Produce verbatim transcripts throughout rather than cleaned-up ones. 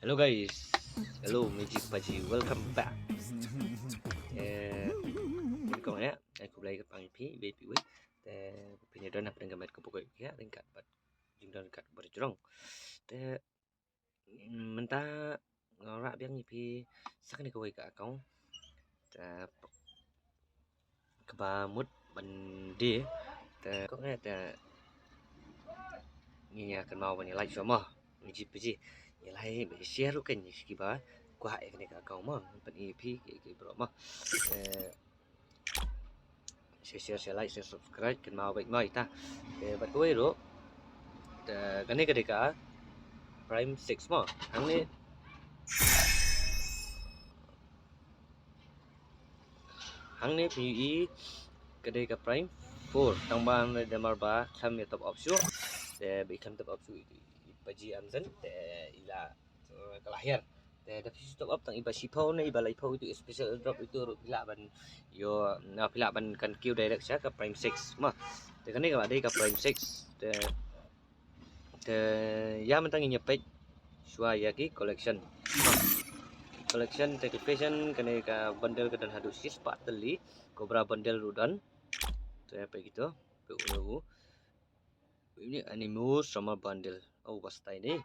Hello guys. Hello Magic Paji. Welcome back. Eh, kong ya. Ai khublei ka pang phi, baby wei. Te phi ne don hapdeng ka met ka pokok ya, ringkat bad jingdon kat bad jrong. Te mynta nga rah biang ïa phi sa kane kawei ka account. Te kaba mut ban die. Te kong eh te ngi ïa kynmaw ban ïa like shuwa mo. Ngi ji phi ji ïa like ba share ruh kan ïa kiba kwah ïa kane ka account mo. Ban ïa phi ki bro mo. Te share share share like share subscribe kynmaw bad mo ita. Te bad kawei ruh te kane ka dei ka Prime six mo. Hangne Hangne phi ïohi ka dei ka Prime four tang ba namar ba khlem ïa top up shuh. Te ba khlem top up shuh i Paji Amazon te i la ka la hiar. Te da phi top up tang i ba shiphew ne i ba laiphew itu special drop itu ruh phi lah ban ïoh na phi lah ban kan kiew direct sha ka Prime six mo. Te kane ka la dei ka Prime six te Te ïa mynta ngin ïa peit shuwa ïa ki collection. Collection te ki fashion kane ka bundle ka don haduh shispah tylli. Cobra bundle ruh don. Te ïa peit kito. Peit uno u. Ini Animo Summer Bundle. Oh, uba stai ne.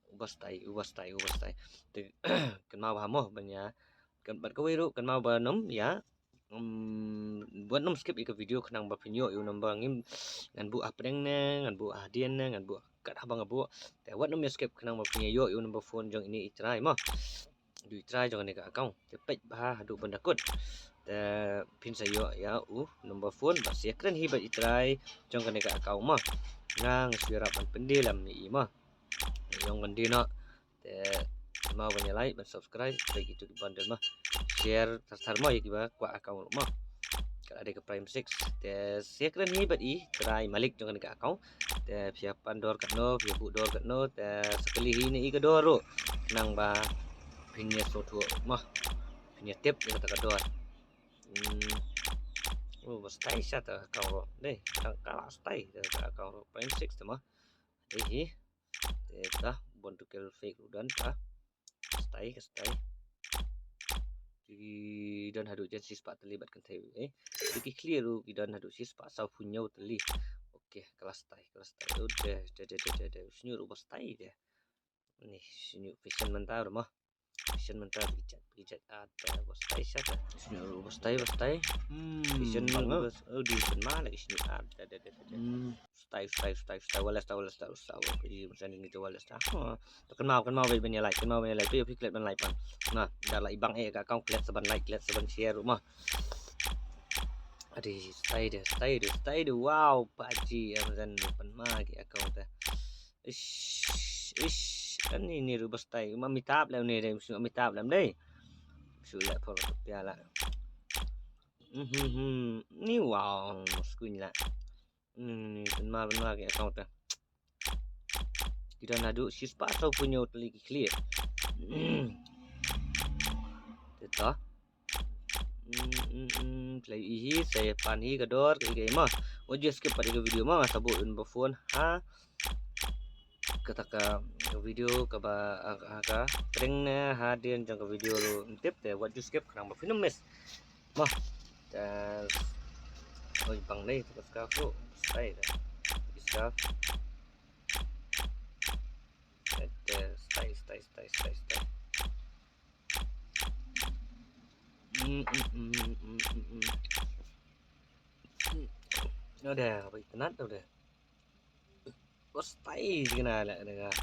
Uba stai, uba stai, uba stai. Te kynmaw bha mo ban ïa. Kan bad kawei ruh kynmaw ba nym ïa. Wat nym skip ïa ka video khnang ba phin ïoh ïa u number ngim ngan buh hapdeng ne ngan buh hadien ne ngan buh kat haba nga buh. Te wat nym ïa skip khnang ba phin ïoh ïa u number phone jong ine i trai mo. Du i trai jong kane ka account te peit bha haduh ban da kut. Te phin sa ïoh ïa u number phone ba sa ïa kren hi bad i trai jong kane ka account mo. Nga nga shu ïarap ban pyndie lem ïa i mo. Jong kan die noh. Te kynmaw ban ïa like ban subscribe bad itu ki bundle mo. Share thar thar mo ïa kiba kwah account ruh mo. Ka la dei ka Prime six te sa ïa kren hi bad i trai malik jong kane ka account. Te phi ïa pan dor katno phi ïa buh dor katno te sa kylli hi ne i ka dor ruh. Khnang ba phin ïa sngewthuh mo. Phin ïa tip ïa kata ka dor. Hmm. Oh, ba stai sha ta account ruh. Dei, tang ka la stai ta account ruh Prime six te mo. Dei hi. Te ta bun tu kel fake ruh don ta. Stai ka stai. Ki don haduh jan shispah tylli bad kynthei eh. Ki clear ruh ki don haduh shispah sawphew hynñiew tylli. Okay, ka la stai, ka la stai. Oh, de de de de de de. Sñiuh ruh ba stai de. Ni sñiuh fashion mynta ruh mo. Fashion mynta ki jait ki jait art ba stai sha ta. Sñiuh ruh ba stai ba stai. Hmm. Fashion bang ba. Oh, di pynma lagi sñiuh art. De de de de. Hmm. Stai, stai, stai, stai, wala stai, wala stai, stai, wala stai, wala stai. Oh, to kynmaw, kynmaw ban ïa like, kynmaw ban ïa like, phi phi klet ban like pan. Nah, da la i bang eh ka account klet sa ban like, klet sa ban share ruh mo. Adi, stai de, stai de, stai de. Wow, Paji Amazon pynma ki account te. Ish, ish, ani ni ruh ba stai. Ma mitap lem ni dei, shu mitap lem dei. Shu leh por pia la. Mhm, mhm. Ni wow, skuin la. Ni, ni, ni, pynma, pynma ki account te. Ki don haduh shispah sawphew hynñiew tylli ki clear. Te to. Mm, mm, mm, tlei i hi, sa ïa pan hi ka dor, ka i ka i mo. Wat ju skip pat ïa ka video mo, nga sa buh ïa u number phone ha kata ka video kaba, ah, ah, ka prank ne hadien jong ka video ruh ym tip te, wat ju skip khnang ba phin ym miss. Mo. Te oi bang dei te ka scarf ruh. Stai te. Scarf. Te stai, stai, stai, stai, stai. Mm, mm, mm, mm, mm, mm. Udah, apa ikenat udah. Bos tai sih kena lah dengan.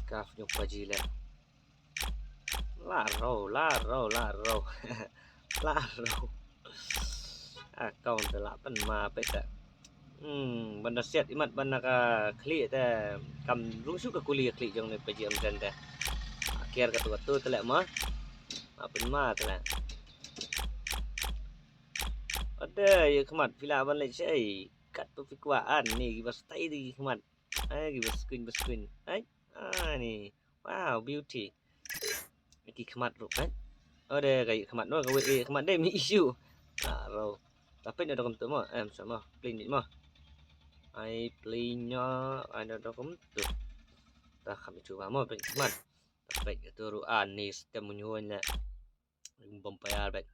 Scarf nyok Paji lah. Laro, laro, laro. Laro. Account te lah pynma peta. Hmm, ban da siat imat ban da ka khlieh te kam rung shu ka kuli ka khlieh jong ne Paji Amazon te. Akhir katu katu te leh ma. Ma pynma te leh. Ada ïa khmat phi lah ban leh shai. Kat tu phi kwah an ni kiba stai di khmat. Ai kiba skuin ba skuin. Ai. Ah ni. Wow, beauty. Ki khmat ruh kan. Ode ka ïa khmat no ka wei ïa khmat dei mi issue. Laro. Tapi no dokum tu mo. Em sama. Plain dit mo. Ai plain no. Ai no dokum tu. Ta kham itu ba mo pek mat. Ta pek itu ru ani stem munyo le. Bom payar pek.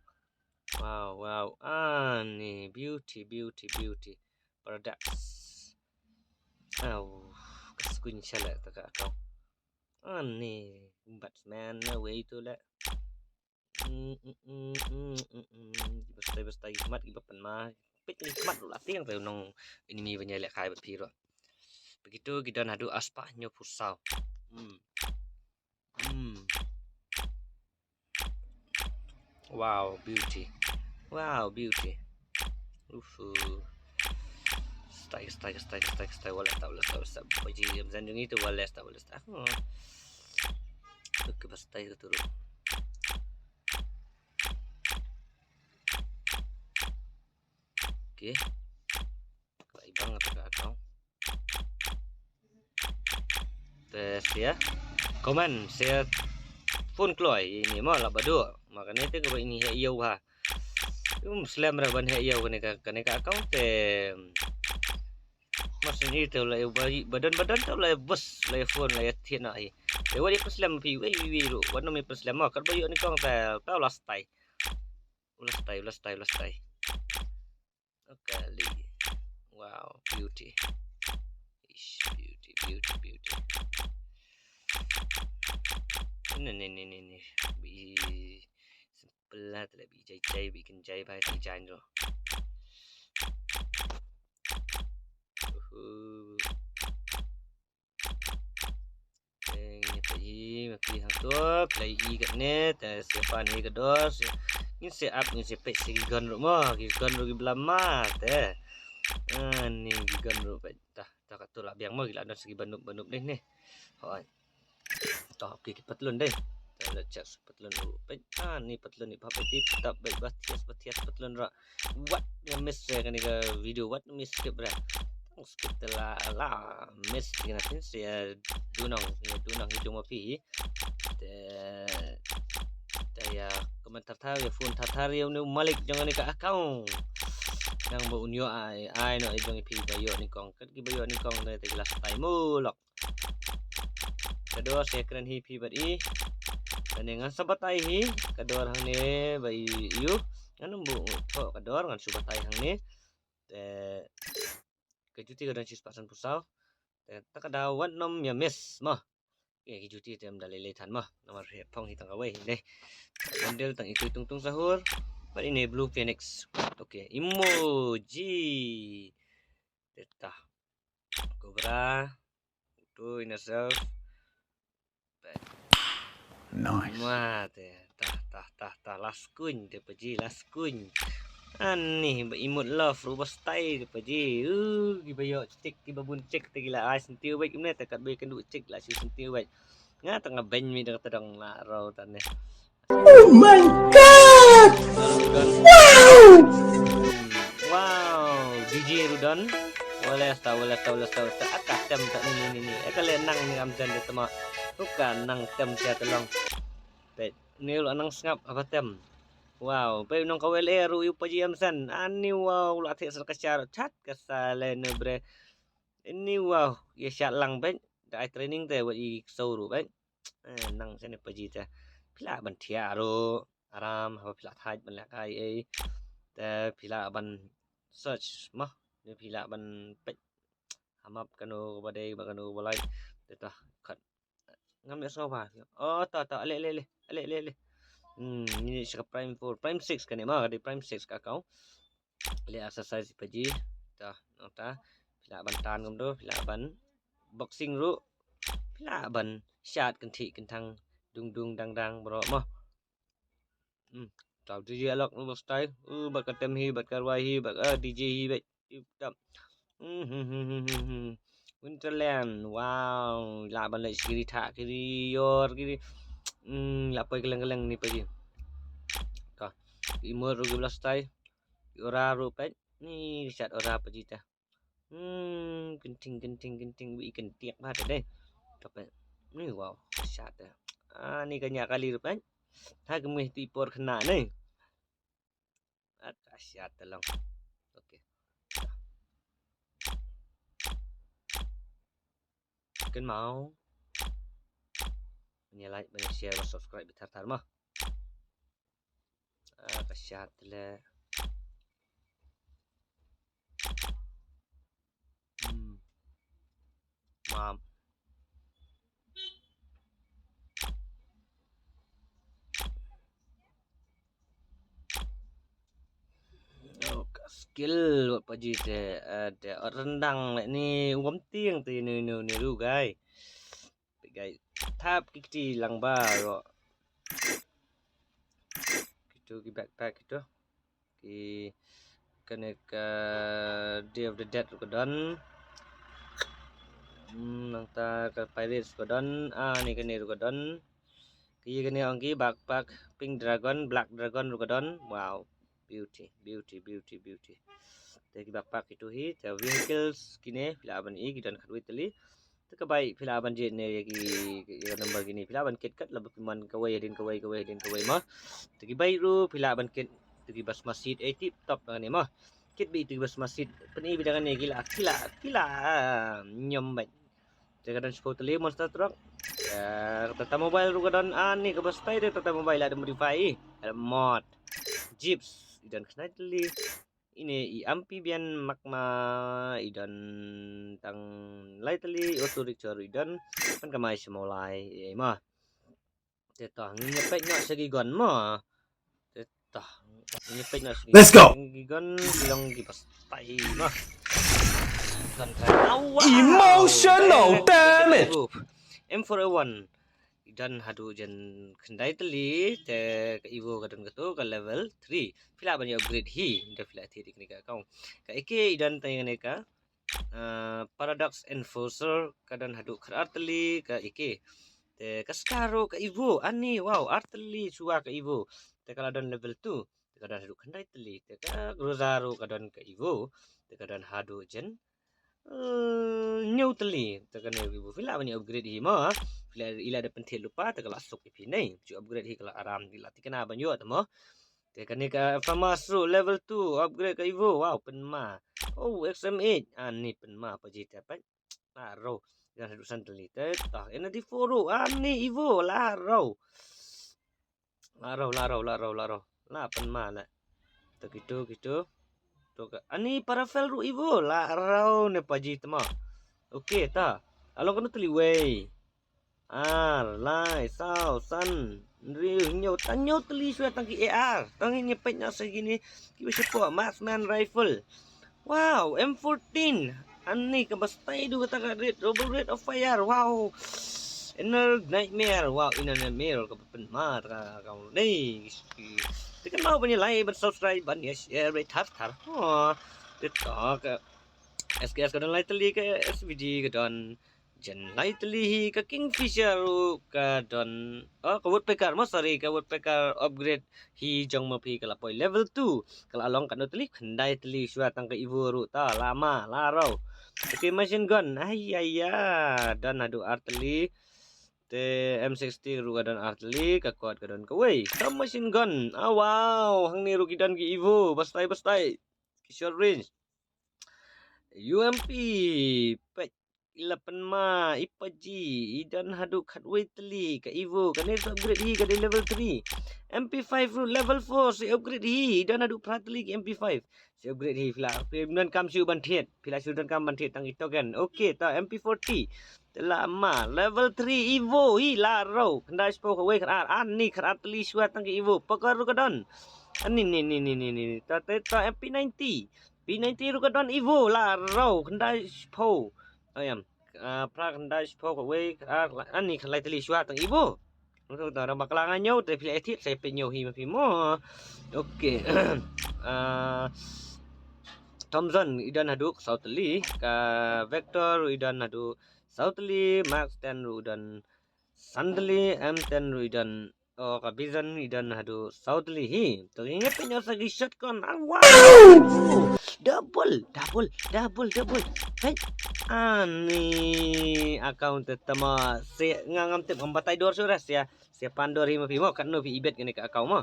Wow, wow. Ani beauty, beauty, beauty. Products. Au, ka skuin shala ta ka kau. Ani batsman na wei tu le. Basta basta ki khmat ki ba pan ma. Pek ki khmat la tiang te nong ini mi banya le khai ba piro. Begitu kita nadu aspa nyo pusau. Hmm. Hmm. Wow, beauty. Wow, beauty. Uhu. Stai, stai, stai, stai, stai. Wala sta, wala sta, wala sta. Baji yang zanjung itu wala sta, wala sta. Hmm. Oke, basta itu turu. Oke. Ka ibang ata ka account. Te sia comment sia phone kloi ini mo la badu. Makane te ka ba ini he iyau ha. Um slem ra ban he iyau kane ka kane ka account te. Mas ini te la badan badan te la bus la phone la thiet na hi. Te wadi slem pi wei wei wei ru. Wan mi slem ma kat ba yo ni kong te ta la stai. Ula stai ula stai ula stai. Kali. Wow, beauty. Ish, beauty, beauty, beauty. Ni ni ni ni ni. Bi simple lah, tak bi jai jai, bi kan jai bai ti jai tu. Uhu. Te ngi te i ma phi hangto play i kat ne te siapa ne ka dor. Ngin se ap ngin se pek se ki gon ruh mo ki gon ruh ki blam ma te. Ani ki gon ruh pek ta ta kat tu la biang mo ki la don se ki banup banup ne ne. Hoi. To ki ki patlun deh. Te la check patlun ruh pek. Ani patlun ni pa pek tip tap pek ba thias ba thias patlun ruh. Wat ya miss ya kane ka video wat miss skip ra. Tang skip te la la miss kina tin se ya dunang ya dunang hidung ma phi. Te te ya comment thar thar ya phone thar thar ya uni malik jong ani ka account. Nang ba un yo ai ai no jong phi ba yo ni kong kat ki ba yo ni kong te te la stai mu lok. Ka dor se kren hi phi bad i. Kane ngan sa batai hi ka dor hangne ba i yu. Ngan um bu tho ka dor ngan su batai hangne. Te ka juti ka don shi spah san phew saw. Te ta ka daw wat nym ya miss mo. Ke ki juti te em da lei lei than mo. Namar he phong hi tang ka wei hi dei. Bundle tang i tui tung tung sahur. Bad ine blue phoenix. Okay, emoji. Te ta. Cobra. Utu inner self. Nice. Wah, te tah tah tah tah last coin te paji last coin. Ani ba imut love ruba style te paji. Uh, ki ba yo check ki ba bun check te ki la ai sentiu bek ne te kat ba kan du check la si sentiu bek. Nga tang ben mi da tadang la ro ta ne. Oh my God! Wow! Wow, D J Rudon. Wala sta, wala sta, wala sta, wala sta. Aka tem ta ni ni ni. Aka le nang ni am jan de tama. Uka nang tem sia telong. Pet ni ula nang sngap apa tem. Wow, pe nong kawel e ru yu paji am san. Ani wow la the sar kachar chat kasale no bre. Ini wow, ya shat lang pet. Da ai training te wat i so ru pet. Eh, nang sene paji te. Pila ban thia ru aram haba pila thaj ban lek ai ei. Te pila ban search mah. Te pila ban pek. Hamap kanu ba dei ba kanu ba lai. Te tah kat. Ngam ya so ba. Oh, ta ta ale ale ale. Ale ale ale. Hmm, ni sika prime four, prime six kane ma ka dei prime six ka kau. Le exercise paji. Ta nang ta. Pila ban tan kum tu, pila ban boxing ru. Pila ban shat kan thi kan thang dung dung dang dang bro mah. Hmm. Tau D J alok lu style. Uh, bat ka tem hi, bat ka rwai hi, bat ka D J hi, bat tip top. Hmm, hmm, hmm, hmm, hmm, hmm. Winterland, wow. La ban leh sikiri thak kiri yor kiri. Hmm, la poi keleng keleng ni paji. Ka. Imur ru gibla style. Ora ru pet. Ni chat ora paji ta. Hmm, kenting kenting kenting bi kentiak ba ta deh. Tapi ni wow, syat dah. Ah, ni kanya kali rupan. Ha kemih ti por kena ni. Aka syat telong. Okey. Ken mau. Ïa like, ban share, ban subscribe bad thar thar mo. Ah, ka shah te leh. Hmm. Mam. Oh, ka skill wat paji te, eh, te rendang leh ni wam tieng te ni ni ni ru gai. Te gai thap ki kti lang ba ro. Kitu ki backpack kitu. Ki kane ka Day of the Dead ruh ka don. Hmm, nangta ka Pirates ruh ka don. Ah, ni kane ruh ka don. Ki kane ong ki backpack Pink Dragon, Black Dragon ruh ka don. Wow. Beauty, beauty, beauty, beauty. Te ki backpack kitu hi, te vehicles kine, phi lah ban i ki don khatwei tylli. Te ka bike phi lah ban jied ne ïa ki, ïa ka number kine, phi lah ban kit kat laba phi mon kawei hadien kawei, kawei hadien kawei mo. Te ki bike ruh phi lah ban kit, te ki bas masit, eh, tip top na kane mo. Kit beit te ki bas masit, pyni beit da kane ki la, ki la, ki la, ah, ñiom beit. Te ka don shiphew tylli monster truck. Eh, Tata Mobile ruh ka don, ah, ni kaba stai te Tata Mobile la da modify, la da mod. Jeeps, i don khyndai tylli. Ine i amphibian magma, i don tang lai tylli, auto rickshaw ruh i don, pan ka mai sha Mawlai, eh, ma. Te to, ngin ïa peit noh sha ki gun mo. Te to, ngin ïa peit noh sha ki gun. Let's go! Ki gun ki long ki bas tai mo. Gun ka, awa! Emotional damage! M four A one. I don haduh jan khyndai tylli, te ka Evo ka don kato ka level three. Phi lah ban ïa upgrade hi, da phi la thied ïa kane ka account. Ka A K i don tang ïa kane ka, ah, Paradox Enforcer ka don haduh khatar tylli ka A K. Te ka Scar ruh ka Evo, ani, wow, ar tylli shuwa ka Evo. Te ka la don level two, te ka don haduh khyndai tylli. Te ka Groza ruh ka don ka Evo, te ka don haduh jan, eh, hynñiew tylli. Te kane ka Evo phi lah ban ïa upgrade hi mo. Phi lah, i la da pynthied lypa, te ka la suk ïa phi nei. Ju upgrade hi ka la aram, i la thikna ban ïoh te mo. Te kane ka FAMAS ruh level two, upgrade ka Evo, wow, pynma. Oh, X M eight, ani pynma pa ji te pat. La ro, i don haduh san tylli. Te to, N ninety-four ruh, ani Evo, la ro. La ro, la ro, la ro, la ro. La pynma la. To kitu, kitu. To ka, ani Parafel ruh Evo, la ro ne pa ji te mo. Okay, ta. Along kano tylli wei. Ar, lai, saw, san, hynriew, hynñiew, tang hynñiew tylli shuwa tang ki A R. Tang ngin ïa peit noh sha kine kiba shapoh, marksman rifle. Wow, M fourteen. Ani kaba stai duh kata ka rate, double rate of fire. Wow. Inner nightmare. Wow, inner nightmare kaba pynma ta ka, ka, nei. Te kynmaw ban ïa like, ban subscribe, ban ïa share, ban thar thar. Oh. Te to ka S K S ka don lai tylli, ka S V D ka don jan lai tylli hi, ka Kingfisher ruh ka don, oh, ka Woodpecker, mo, sorry, ka Woodpecker upgrade hi jong ma phi ka la poi level two, ka la long katno tylli, khyndai tylli shuwa tang ka Evo ruh ta, la ma, la ro. Okay, machine gun, ai ya ya, don haduh ar tylli. Te M sixty ruh ka don ar tylli, ka Colt ka don kawei. Submachine gun, ah wow, hangne ruh ki don ki Evo, bas tai bas tai. Ki short range. U M P, peit, i la pynma, i pa ji, i don haduh khatwei tylli, ka Evo, kane sa upgrade hi, ka dei level three. M P five ruh level four, sa upgrade hi, i don haduh phra tylli ka M P five. Sa upgrade hi, phi la, phi donkam shuh ban thied, phi la shu donkam ban thied tang ki token. Okay, ta M P forty. Te la ma, level three Evo, hi la ro, khyndai spah kawei khatar, ani khatar tylli shuwa tang ki Evo, Parker ruh ka don. Ani ni ni ni ni ni, ta te ta M P ninety. P ninety ruh ka don Evo la ro, khyndai spah. Ayam. Ah, phra khyndai spah kawei, ah, ani khyndai tylli shuwa tang Evo. Nang tu tang bakla nga ñiew, te phi la thied, sa phi ñiew hi ma phi mo. Okay. Ah, Thompson, i don haduh saw tylli, ka Vector, i don haduh saw tylli, Mark ten ruh i don san tylli, M ten ruh i don, oh, ka Bison i don haduh saw tylli hi. To ngin ïa peit noh sa ki shotgun. Ah, wow! Double, double, double, double. Peit. Ani account te tama se nga ngam tip ngam batai dor shuh ra sia. Sia pan dor hi ma phi mo, katno phi ibet kane ka account mo.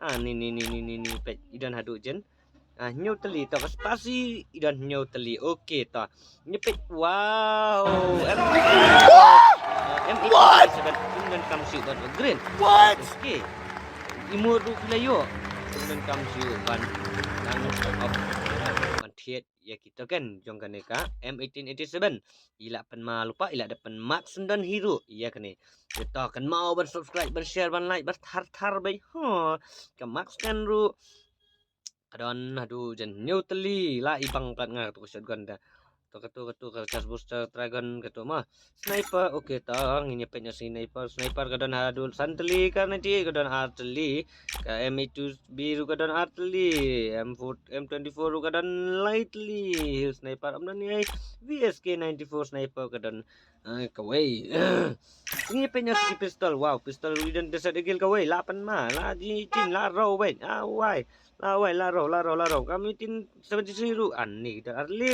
Ani ni ni ni ni ni peit i don haduh jan. Ah, hynñiew tylli to ka Spasi, i don hynñiew tylli. Okay to. Ngin ïa peit. Wow. M eighteen eighty-seven, ym donkam shuh ban upgrade. What? Okay. Emote ruh phi la ïoh. Ym donkam shuh ban nang top up, ban thied ïa ki token jong kane ka M eighteen eighty-seven. I la pynma lypa, i la dep pynmark sendon hi ruh ïa kane. Te to kynmaw ban subscribe, ban share, ban like, ban thar thar beit. Ho, ka markscan ruh ka don haduh jan hynñiew tylli, la i bang pat nga katu ka shotgun da. To katu, katu ka chest booster, dragon katu ma. Sniper, okay, to ngin ïa peit noh sniper. Sniper ka don haduh san tylli, ka ninety-eight ka don ar tylli, ka M eighty-two B ruh ka don ar tylli, M four, M twenty-four ruh ka don lai tylli. Sniper ym don ei. V S K ninety-four sniper ka don, eh, kawei. Ngin ïa peit noh sha ki pistol. Wow, pistol ruh i don Desert Eagle kawei, la pynma, la eighteen, la raw beit. Ah, wai. La wai, la raw, la raw, la raw. Ka M eighteen seventy-three ruh, ani ka don ar tylli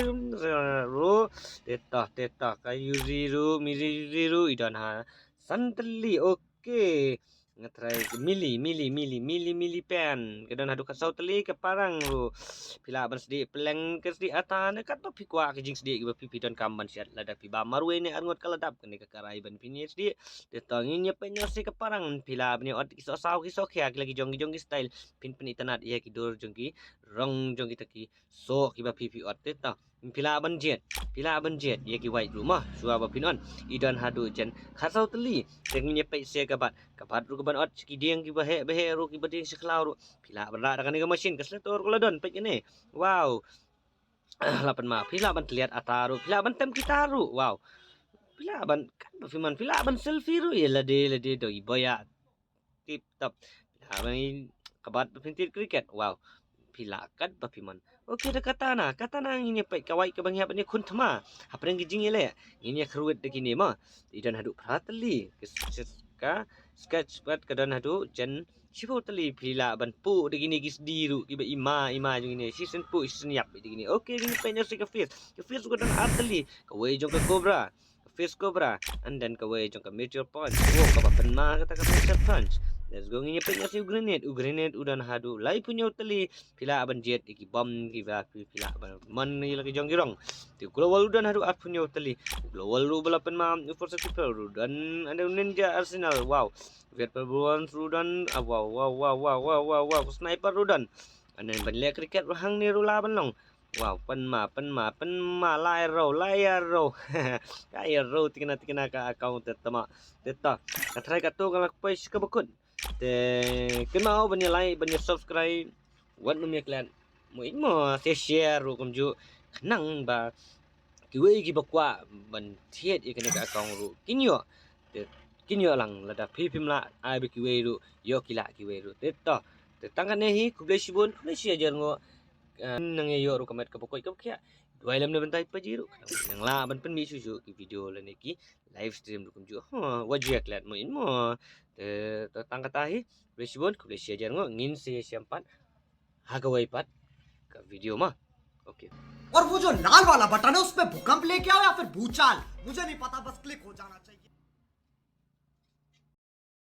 ruh. Te to, te to, ka Uzi ruh, Mini Uzi ruh i don ha san tylli. Okay. Nga try ka Mili, Mili, Mili, Mili, Mili pen. Ka don haduh khatsaw tylli, ka parang ruh. Phi lah ban sdieh pylleng, ka sdieh ata ne, katba phi kwah ka jingsdieh kiba phi, phi donkam ban shet lada phi bam marwei ne arngut ka la dap, kane ka karai ban phin ïa sdieh. Te to ngin ïa peit noh sha ka parang, phi lah ban ïa ot ki sohsaw ki sohkhia, ki la ki jong ki jong ki style. Phin pynitynnad ïa ki dur jong ki, rong jong kita ki soh kiba phi, phi ot. Te to phi lah ban jied, phi lah ban jied ïa ki wait ruh ma, shuwa ba phin on. I don haduh jan khatsaw tylli. Te ngin ïa peit sha ka bat, ka bat ruh ka ban ot sha ki dieng kiba heh ba heh ruh, kiba dieng sha khlaw ruh. Phi lah ban rah da kane ka machine, ka selector ruh ka la don, peit kane. Wow. La pynma, phi lah ban tylliat ata ruh, phi lah ban tem kita ruh. Wow. Phi lah ban, katba phi mon, phi lah ban selfie ruh ïa lade lade, dei ba ïa tip top. Phi lah ban, ka bat ba phin thied cricket. Wow. Phi lah katba phi mon. Okay, da katana, katana ngin ïa peit, ka wait kaba ngi hap ban ïa khun thma. Hapdeng ki jingïaleh ngin ïa kyrwit da kine ma. I don haduh phra tylli, ka, ka sketch pad ka don haduh jan shiphew tylli. Phi lah ban puh da kine ki sdi ruh, kiba i ma i ma jong kine, shisien puh shisien ïap da kine. Okay, ngin peit noh sha ka face. Ka face ruh ka don ar tylli, kawei jong ka Cobra, ka face Cobra, and then kawei jong ka Meteor Punch. Wow, kaba pynma kata ka Meteor Punch. Let's go, ngin ïa peit noh sha u Grenade. U Grenade u don haduh laiphew hynñiew tylli. Phi lah ban jied ïa ki bom kiba phi, phi lah ban mon ïa la ki jong ki rong. Te u Glowal u don haduh arphew hynñiew tylli. U Glowal ruh ba la pynma, u Force Keeper ruh don, and then u Ninja Arsenal. Wow. Vet Purple Ones ruh don. Ah, wow, wow, wow. Sniper ruh don. And then ban leh cricket ruh hangne ruh lah ban long. Wow, pynma, pynma, pynma, lai raw, lai raw. Ka ïa raw tikna tikna ka account te tama. Te ta. Ka try katu ka la poi sha kaba kut. Te kynmaw ban ïa like, ban ïa subscribe. Wat nym ïa klet. Mo ïa mo, te share ruh kumjuh. Khnang ba kiwei kiba kwah ban thied ïa kane ka account ruh kin ïoh. Te kin ïoh lang, lada phi phim lah, ai ba kiwei ruh ïoh ki lah kiwei ruh. Te to. Te tang kane hi, khublei shibun, khublei shi hajar nguh. Ah, nang ïa ïoh ruh ka met kaba koit kaba khiah. Duwai lem na bynta i page ruh, nang lah ban pynmih shuh shuh ki video lane ki live stream ruh kumjuh. Ho, wat ju ïa klet mo ïa mo. Te, te tang kata hi, khublei shibun, khublei shi hajar nguh, ngin sa ïashem pat ha kawei pat ka video ma. Okay. और वो जो लाल वाला बटन है, उस पे भूकंप लेके आओ या फिर भूचाल, मुझे नहीं पता, बस क्लिक हो जाना चाहिए।